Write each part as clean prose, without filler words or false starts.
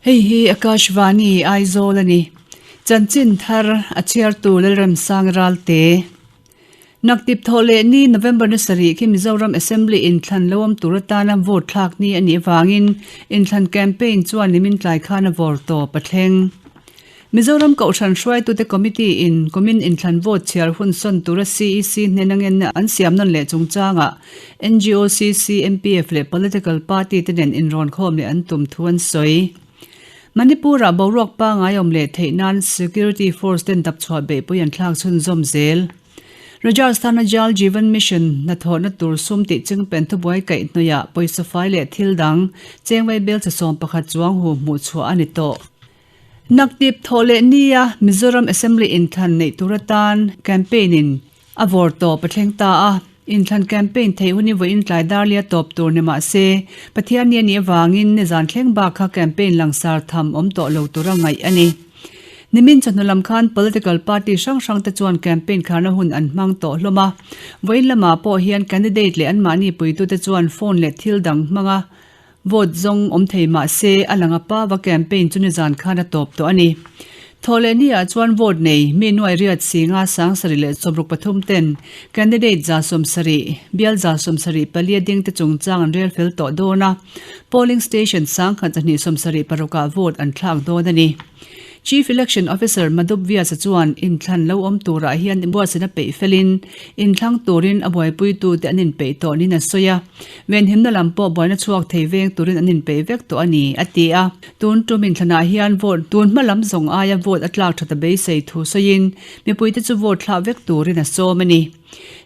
Hei hi Akashvani Aizawl a ni. Chanchin thar a chhiartu Lalremsang Ralte. Naktip thawh leh ni November ni sarih khi Mizoram Assembly inthlan lo awm tur atana vote thlak ni a nih avangin inthlan campaign chuan nimin tlai khan a vawr tawp a thleng. Mizoram Kohhran hruaitute Committee in kumin inthlan vote chhiar hun sawn tura CEC hnena ngenna an siam nawn leh chungchangah NGOCC, MPF leh Political Party te nen inrawnkhawm leh an tum thu an sawi. Manipur-ah boruak pangngai awm leh theih nan Security Force ten dapchhuah beihpui an thlak chhunzawm zel. Rajasthan-a Jal Jeevan Mission hnathawhna tur sum tih chingpen thubuai kaihhnawihah pawisa fai leh thil dang chengvai belchhe 11 chuang hu hmuhchhuah a ni tawh. Naktip thawh leh nia Mizoram Assembly inthlan neih tur atan campaign in a vawr tawp a thleng ta a, inthlan campaign theih hun hi vawiin tlai darlia tawp tur ni mah se Pathianni a nih avangin nizan thleng bak kha campaign langsar tham awm tawh lo tura ngaih a ni. Nimin chawhnu lam khan political party hrang hrang te chuan campaign kharna hun an hmang tawh hlawm a, vawiin lamah pawh hian candidate leh anmahni puitute chuan phone leh thil dang hmanga Vote zawng awm thei mah se, a lang a pa va campaign chu nizan khan a tawp tawh a ni. Thawhlehni ah chuan vote nei mi nuai riat singa 70 leh 63 ten candidate 70, bial 75 ding te chungchang an rel fel tawh dawn a, polling station 1276 ah vote an thlak dawn a ni. Chief Election Officer Madhup Vyas-a chuan inthlan lo awm turah hian buatsaihna peih felin inthlang turin a buaipuitute an inpeih tawh niin a sawi a. Venhimna lam pawh buaina chhuak thei veng turin an inpeih vek tawh a ni, a ti a. Tun tum inthlanah hian vote tun hma lam zawng aia vote a tlak that a beisei thu sawiin mipuite chu vote thlak vek turin a sawm a ni.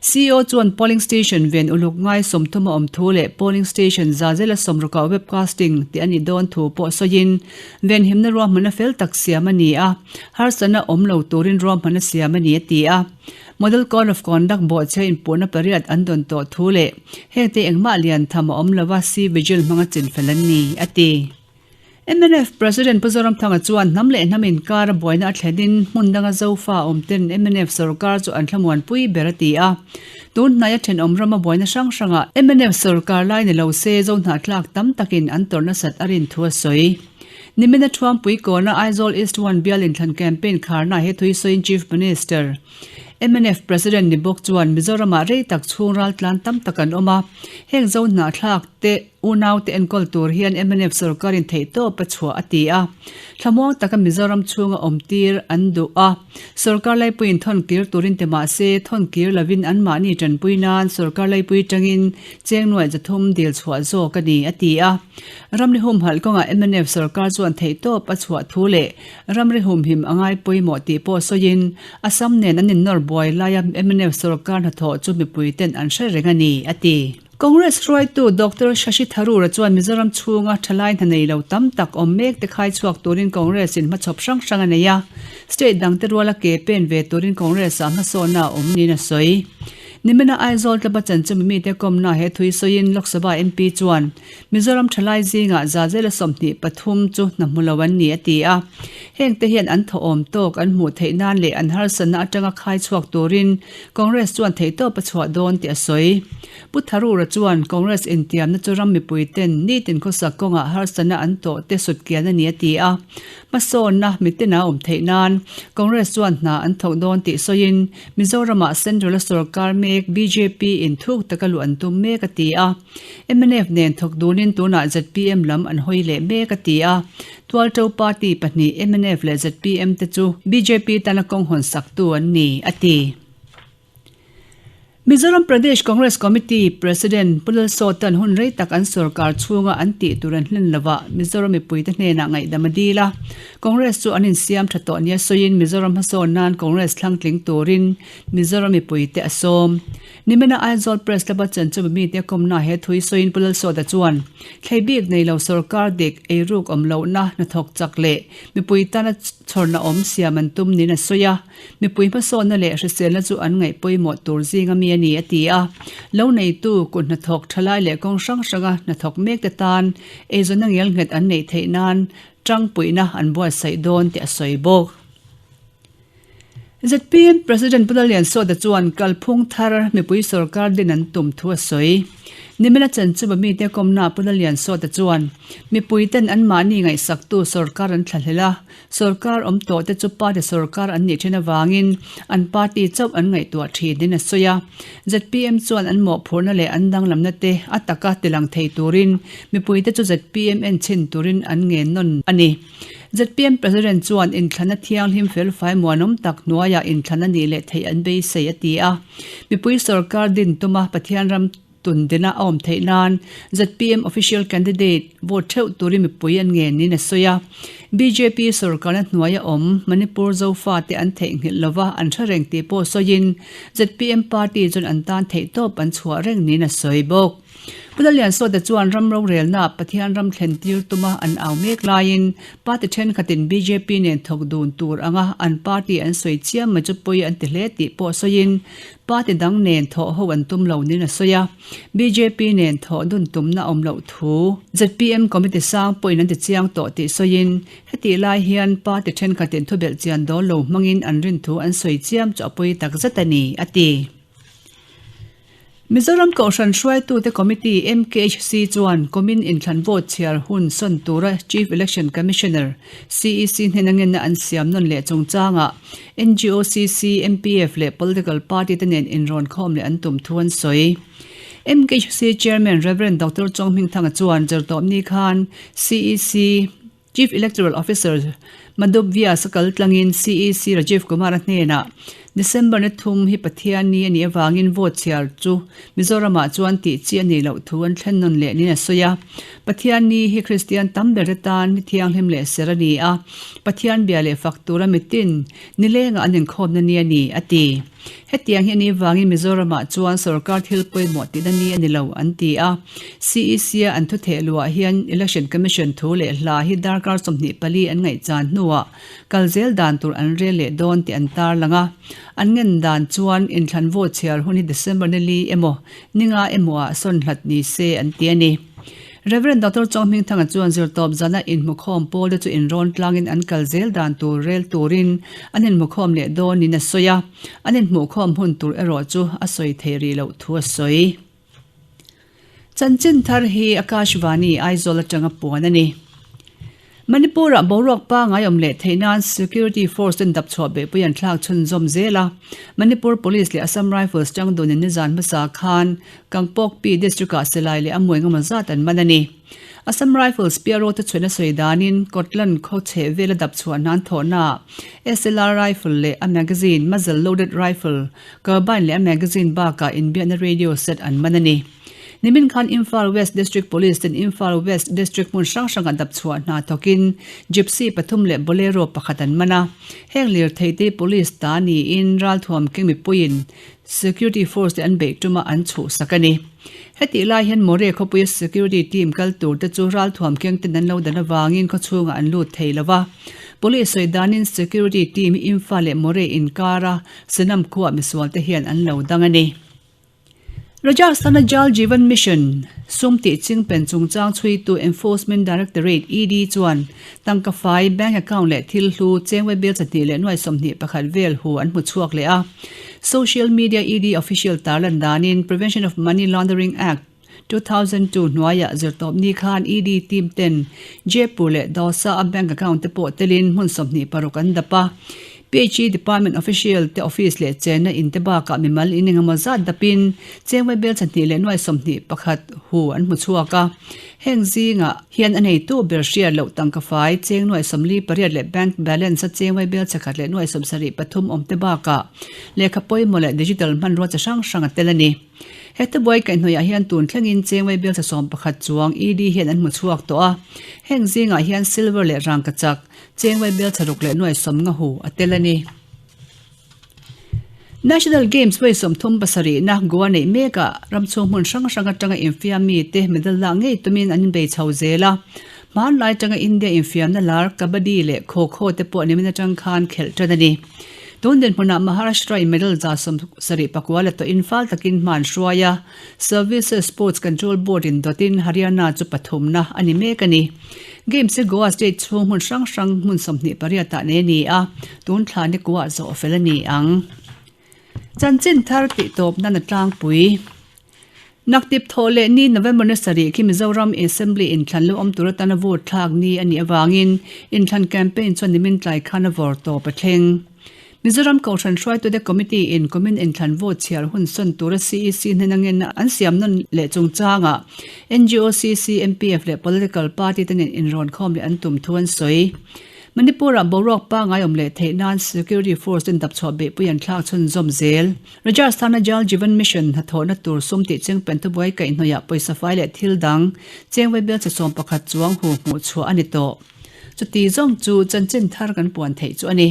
CEO chuan polling station ven uluk ngai 30 a awm thu leh polling station zazela 60 ah webcasting tih a nih dawn thu pawh sawiin venhimna ruahmanna fel tak siam a ni a, harsatna awm lo turin ruahmanna siam a ni a ti a. Model Code of Conduct bawhchhia inpuhna pariat an dawn tawh thu leh hengte engmah lian tham a awm lova C-Vigil hmanga chinfel an ni, a ti. Mnf President Pu Zoramthanga chuan hnam leh hnam inkar a buaina a thlenin hmun danga Zofa awm ten mnf sorkar chu an thlamuanpui ber a ti a. Tun hnaia thenawm rama buaina hrang hrangah mnf sorkar lai ni lo se Zohnahtlak tam takin an tawrh nasat a rin thu a sawi. Nimina Thuampui kawna Aizawl East One bial inthlan campaign kharna he thui sawiin Chief Minister Mnf President ni bawk chuan Mizoramah rei tak chhung raltlan tam tak an awm a, heng Zohnahthlak te Unaute enkawl tur hian mnf sorkarin theihtawp a chhuah a ti a. Thlamuang taka Mizoram chhunga awmtir an duh a. Sorkar laipuiin thawn kir turin ti mah se, thawn kir lovin anmahni tanpui nan sorkar laipui tangin cheng nuaih 300 dil chhuah zawk a ni, a ti a. Ramri humhalh kawngah mnf sorkar chuan theihtawp a chhuah thu leh ramri humhim a ngai pawimawh tih pawh sawiin Assam nen an innawr buai laia mnf sorkar hnathawh chu mipuiten an hre reng a ni, a ti. Congress hruaitu Doctor Shashi Tharoor-a chuan Mizoram chhunga thalai hna nei lo tam tak awm mek te khai chhuak turin Congress in hmachhawp hrang hrang a nei a, state dangte ruala ke pen ve turin Congress-ah hmasawnna a awm niin a sawi. Nimina Aizawl tlaba chanchin mite kawmna he thui sawiin Lok Sabha MP chuan Mizoram thalai zingah zazela 23 chu hna hmu lo an ni a ti a. Hengte hian an thawhawm tawk an hmuh theih nan leh an harsatna atanga khai chhuak turin Congress chuan theihtawp a chhuah dawn tih a sawi. Pu Tharoor-a chuan Congress intiamna chu ram mipuiten nitin khawsak kawngah harsatna an tawh te sutkian a ni a ti a. Hmasawnna mitin a awm theih nan Congress chuan hna an thawk dawn tih sawiin Mizoramah Central-a sorkar mek bjp in thuk taka luh an tum mek a ti a. Mnf nen thawk dunin tunah zpm lam an hawi leh mek a ti a. Tualto party pahnih mnf leh zpm te chu bjp tana kawng hawn saktu an ni, a ti. Mizoram Pradesh Congress Committee President Pu Lalsawta'n hun rei tak an sorkar chhunga an tih tur an hlen lovah Mizoram mipuite hnenah ngaihdam a dil a. Congress chu an insiam tha tawh nia sawiin Mizoram hmasawn nan Congress thlangtling turin Mizoram mipuite a sawm. Nimina Aizawl Press Club-a chanchin mite kawmna he thui sawiin Pu Lalsawta chuan thlei bik nei lo sorkar dik, eiruk awm lohna, hnathawk chak leh mipui tana chhawrna awm siam an tum niin a sawi a. Mipui hmasawnna leh hriselna chu an ngaih pawimawh tur zinga mi a ni, a ti a. Lo neitu, kut hnathawk thalai leh kawng hrang hranga hnathawk mekte tan eizawnna ngelnghet an neih theih nan tangpuihna an buatsaih dawn tih a sawi bawk. Zpm President Pu Lalliansawta chuan kalphung thar mipui sorkar din an tum thu a sawi. Nimina chanchuba mite kawmna Pu Lalliansawta chuan, Mipuiten anmahni ngaihsaktu sorkar an thlahlel a, sorkar awm tawhte chu party sorkar an nih then avangin an party chauh an ngaihtuah thin in a sawi a. Zpm chuan an mawhphurhna leh an danglamna te a taka tilang thei turin mipuite chu zpm en chhin turin an ngen nawn a ni. Zpm President chuan inthlanna thianghlim felfai muanawm tak hnuaiah inthlan a nih leh theih an beisei a ti a. Mipui sorkar din tuma Pathian ram tun dina a awm theih nan zpm official candidate vote theuh turin mipui an ngen niin a sawi a. Bjp sorkarna hnuaia awm Manipur Zofate an theihnghilh lova an hre reng tih pawh sawiin zpm party chuan an tan theihtawp an chhuah reng niin a sawi bawk. Pu Lalliansawta chuan ram rorelnaah Pathian ram thlen tir tuma an au mek laiin party thenkhatin bjp nen thawk dun tur anga an party an sawi chiam mai chu pawi an ti hle tih pawh sawiin party dang nen thawh ho an tum lo niin a sawi a. Bjp nen thawh dun tumna awm loh thu zpm committee sang pawhin an ti chiang tawh tih sawiin hetih lai hian party thenkhatin thubelh chian dawl lo hmangin an rin thu an sawi chiam chu a pawi takzet a ni, a ti. Mizoram Kohhran Hruaitute Committee, MKHC, chuan kumin inthlan vote chhiar hun sawn tura Chief Election Commissioner, CEC, hnena ngenna an siam nawn leh chungchangah NGOCC, MPF leh political party te nen inrawn khawm leh an tum thu an sawi. MKHC Chairman Rev. Doctor Chawnghmingthanga chuan Zirtawpni khan CEC, Chief Electoral Officer Madhub Vyas a kal tlangin CEC Rajiv Kumar-a hnenah December ni thum hi Pathian ni a nih avangin vote chhiar chu Mizoramah chuan tih chi a nih loh thu an thlen nawn leh niin a sawi a. Pathian ni hi Kristian tam ber te tan ni thianghlim leh ser a ni a, Pathian bia leh fak tura mitin nilengah an inkhawmna ni a ni, a ti. Hetiang hi a nih vangin Mizoramah chuan sorkar thil pawimawh tihna ni a ni lo, an ti a. CEC-a an thutheh luah hian Election Commission thu leh hla hi darkar 24 an ngaihchan hnuah kal zel dan tur an rel leh dawn tih an tarlang a. An ngen dan chuan inthlan vote chhiar hun hi December ni li emaw, ni nga emaw ah sawn hlat ni se an ti a ni. Rev. Doctor Chawnghmingthanga chuan zirtawp zana inhmukhawm pawlte chu inrawn tlangin an kal zel dan tur rel turin an inhmukhawm leh dawnin a sawi a, an inhmuhkhawm hun tur erawh chu a sawi thei rih loh thu a sawi. Chanchin thar hi Akashvani, Aizawl atanga puan a ni. Manipur-ah boruak pangngai awm leh theih nan Security Force ten dapchhuah beihpui an thlak chhunzawm zel a. Manipur Police leh Assam Rifles tangdunin nizan hmasa khan Kangpokpi District-ah silai leh a muai ngamaw zat an man a ni. Assam Rifles PRO te chhuina sawi danin Kotlan khaw chheh vela dapchhuah hnan thawhnaah SLR rifle leh a magazine, muzzle loaded rifle, carbine leh a magazine bakah inbiakna radio set an man a ni. Nimin khan Imphal West District Police ten Imphal West District hmun hrang hrangah dapchhuah hna thawkin Gypsy pathum leh Bolero pakhat an man a. Heng lirthei te Police ta niin ralthuam keng mipuiin Security Force te an beih tuma an chhuhsak a ni. Hetih lai hian Moreh khawpuia Security team kal tur te chu ralthuam keng ten an lo dan avangin khawchhungah an lut thei lo va. Police sawi danin Security team hi Imphal leh Moreh inkara Senam khuaah misual te hian an lo dang a ni. Rajasthan-a Jal Jeevan Mission sum tih chingpen chungchang chhuitu Enforcement Directorate, ED, chuan tangka fai, bank account leh thil hlu chengwe bill chahnih leh nuai 21 vel hu an hmu chhuak leh a. Social media ED official tarlan danin Prevention of Money Laundering Act, 2002 hnuaiah zirtawpni khan ED team ten Jaipur leh Dausa-a bank account te pawh telin hmun 26 an dap a. PHE department official te office leh chenna in te bakah mimal in engemaw zat dapin chengvawi bel chahnih leh nuai 21 hu an hmu chhuak a. Heng zingah hian a neitu ber hriat loh tangka fai cheng nuai 48 leh bank balance a chengvawi bel chakhat leh nuai 73 awm te bakah lehkha pawimawh leh digital hmanrua chi hrang hrang a tel a ni. He thubuai kaihhnawihah hian tun thlengin Chengwei bial 11 chuang ED hian an hmu chhuak tawh a. Heng zingah hian silver leh rangkachak, Chengwei bial chharuk leh nuai sawm nga hu a tel a ni. National Games vawi 37 na Goa neih mekah ramchhung hmun hrang hrang atanga infiam mite medal lak ngei tumin an inbei chho zel a. Hmanlai atanga India infiamna lar Kabaddi leh Kho Kho te pawh nimin atang khan khelh tan a ni. Tun dinhmunah Maharashtra in medal 74 la tawhin fal takin hma an hruai a, Services Sports Control Board in dawtin Haryana chu pathumna a ni mek a ni. Games hi Goa state chhung hmun hrang hrang hmun 28 ah nei a ni a, tun thla ni kuah zawh fel a ni ang. Chanchin thar tih tawp nan a tlangpui. Naktip thawh leh ni November ni sarih khi Mizoram Assembly inthlan lo awm tur atana vote thlak ni a nih avangin inthlan campaign chuan nimin tlai khan a vawr tawp a thleng. Mizoram Kohhran hruaitute Committee in kumin inthlan vote chhiar hun sawn tura CEC hnena ngenna an siam nawn leh chungchangah NGOCC, MPF leh Political Party te nen inrawn khawm leh an tum thu an sawi. Manipur-ah boruak pangngai awm leh theih nan Security Force ten dapchhuah beihpui an thlak chhunzawm zel. Rajasthan-a Jal Jeevan Mission hnathawhna tur sum tih cheng pen thubuai kaihhnawihah pawisa fai leh thil dang cheng vaibel che 11 chuang hu hmuh chhuah a ni tawh. Chuti zawng chu chanchin thar kan puan theih chu a ni.